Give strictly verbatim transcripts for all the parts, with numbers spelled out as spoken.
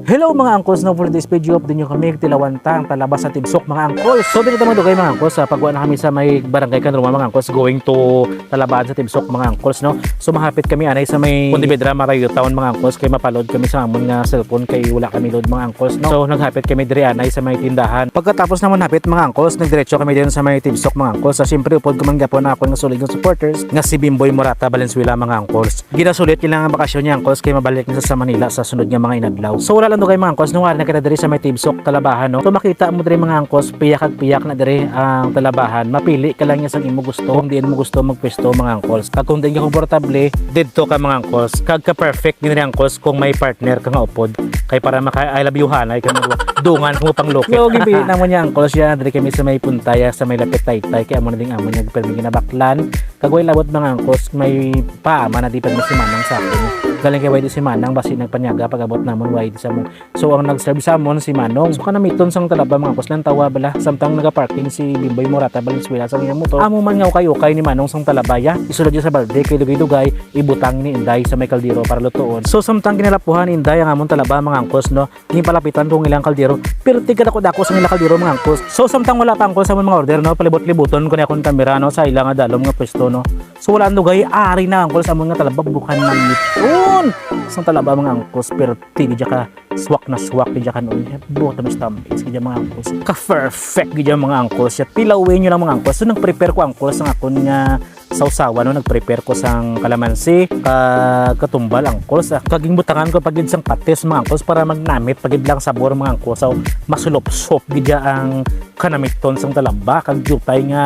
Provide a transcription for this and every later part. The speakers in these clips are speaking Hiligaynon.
Hello mga angkol, no, for this video, update nyo kami, tilawan ta ang talaba sa Tibsok mga angkol. So, dito mga dugay mga angkol, sa pagwa na kami sa may barangay Kanruma mga angkol, going to Talabahan sa Tibsok mga angkol, no. So, mahapit kami anay sa may Pontevedra, Marayo Town mga angkol, kay mapaload kami sa amon nga cellphone kay wala kami load mga angkol, no. So, naghapit kami diri anay sa may tindahan. Pagkatapos naman hapit mga angkol, nagdiretso kami din sa may Tibsok mga angkol. Sa siyempre, upod ko man gyapon ang akon nga solid nga supporters nga si Bimboy Morata Valenzuela mga angkol. Ginasulit nila ang bakasyon niya, angkol, kay mabalik na sa Manila sa sunod nga mga inadlaw. So, wala lang dugay, mga angkol, nung wala na kita diri sa may Tibsok, Talabahan, no? So, makita mo diri, mga angkol, piyak kag piyak na diri ang Talabahan. Mapili ka lang niya sang imo gusto, kung diin mo gusto magpwesto, mga angkol. Kag kung diin ka komportable, didto ka, mga angkol. Kag ka-perfect din rin, angkol, kung may partner ka nga upod. Kay para maka-I love you-hanay ka, mga dungan mo pang lukit. So, gipili namo niya, angkol, siya. Diri kami sa may Puntaya, sa may Lapit Taytay. Kaya amo na ding amo niya, permi ginabaklan. Kag way labot, mga angkol, may paama na di pa si Manang sa akon. Galing kay way di si Manang, basi nagpanyaga pag-abot namon, way di sa amon. So, ang nag-serve sa amon si Manong. So, kanamiton sang talaba, mga angkol, nang tawa bala. Samtang nagaparking si Bimboy Morata Valenzuela sa iyang motor. Amo man nga ukay-ukay ni Manong sang talaba, ya. Isulod niya sa balde kay dugay-dugay, ibutang ni Inday sa may kaldero para lutuon. So, samtang ginalapuhan ni Inday ang amon talaba, mga angkol, no? Ginpalapitan ko ang ilang kaldero. Pirti kadako-dako sang ilang kaldero, mga angkol. So, samtang wala pa, angkol, sa amon mga order, no? Palibot-libuton ko ni akon kamera, no? Sa ilang nga dalom nga pwesto, no? So, wala ang dugay, ari na, angkol, sa amon nga talaba, bukan na miton. Sang talaba, mga angkol, pirti gid ka swak na swak gid ka, no? Buta mo stamps gid, mga angkol. Ka-perfect gid, mga angkol. Siya, tilawin nyo lang, mga angkol. So, nag-prepare ko, angkol, sa akon nga sawsawan, no? Nag-prepare ko sang kalamansi, ka-, katumbal, angkol, sa kaging butangan ko pa gid sang patis, mga angkol, para magnamit pa gid lang sabor, mga angkol. So, masulop-sop gid ang kanamiton sang talaba, kag diutay nga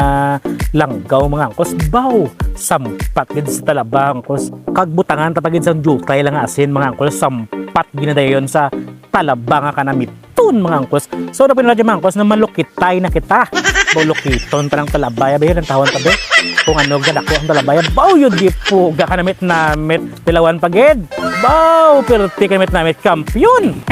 langgaw, mga angkol. Baw, sampat gid sa talaba, angkol. Kag butangan ta pa gid sang diutay lang nga asin, mga angkol. Sampat gid na dayon sa talaba nga kanamiton, mga angkol. So, dapat na dyan, mga angkol, na malukitay na kita. Malukiton pa ng talabaya, ba yun ang tawag tabi? Kung ano, gadako ang talabaya. Baw, yun, di po, gakanamit-namit, tilawan pa gid. Baw, pirti kanamit-namit, kampiyon.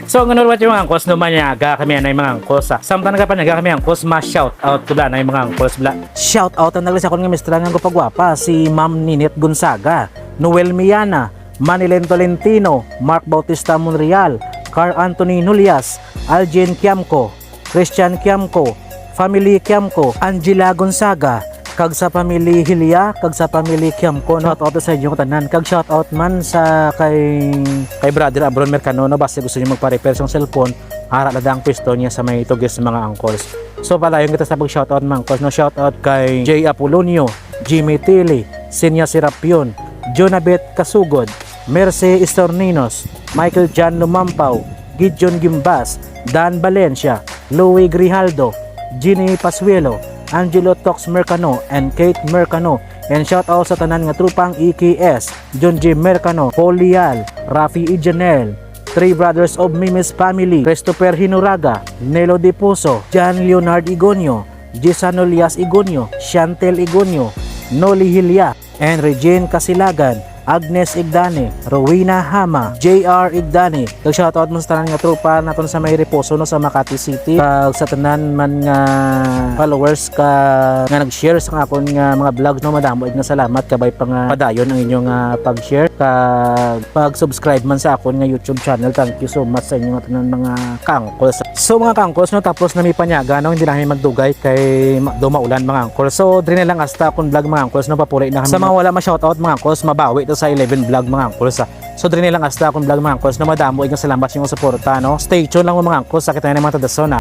So, ang ano, mga angkol, no, manyaga kami, anay, mga angkol, sa samtang nagapanyaga kami, angkol, ma-shout out ko, anay, mga angkol, bla. Shout out ang naglis akon nga mistra nga gupagwapa, si Ma'am Ninit Gonzaga, Noel Miana, Manilen Tolentino, Mark Bautista Monreal, Carl Anthony Nullias, Algin Kiamco, Christian Kiamco, family Kiamco, Angela Gonzaga, kag sa family Hilia, kag sa family Kiamco, no? Shout out sa inyo tanan. Kag shout out man sa kay, kay Brother Abron Mercano, no? Basta gusto niyo magpa-repair sa cellphone, ara na ang pwesto niya sa may Tugis, mga angkol. So, padayon kita sa pag-shoutout, mga angkol, no? Shoutout kay Jay Apolonio, Jimmy Tilly, Sinya Serapion, Jonabeth Kasugod, Mercy Estorninos, Michael John Lumampaw, Gideon Gimbas, Dan Valencia, Louie Grijaldo, Jeannie Pasuelo, Angelo Tox Mercano, and Kate Mercano. And shout out sa tanan nga tropang E K S, John J Mercano, Paul Lial, Rafi Ijanel, Three Brothers of Mimi's Family, Christopher Hinuraga, Nelo Dipuso, John Leonard Igonio, Gisano Lias Igonio, Chantel Igonio, Noli Hilia, and Regine Casilagan, Agnes Igdani, Rowena Hama, J R Igdani. Nag-shoutout mo sa tanan nga tropa naton sa may Reposo, no, sa Makati City. Kag sa tanan man nga followers ka, nga nag-share sa akon nga mga vlog, no, madamo nga salamat. Kabay pa nga padayon ang inyong, ah, pag-share, kag pag-subscribe man sa akon nga YouTube channel. Thank you so much sa inyo nga tanan, mga kaangkol. So, mga kaangkol, no, tapos na mi panyaga, no, hindi na kami magdugay kay ma-, daw maulan, mga angkol. So, diri na lang hasta akong vlog, mga angkol, no, papuli na kami. Sa mga wala ma-shoutout, mga angkol, mabawi to sa eleven vlog, mga angkol, sa. So, diri na lang hasta akong vlog, mga angkol, no, madamo nga salamat sa inyong suporta, no. Stay tuned lang, mga angkol, sa kita na mga tadason, ha.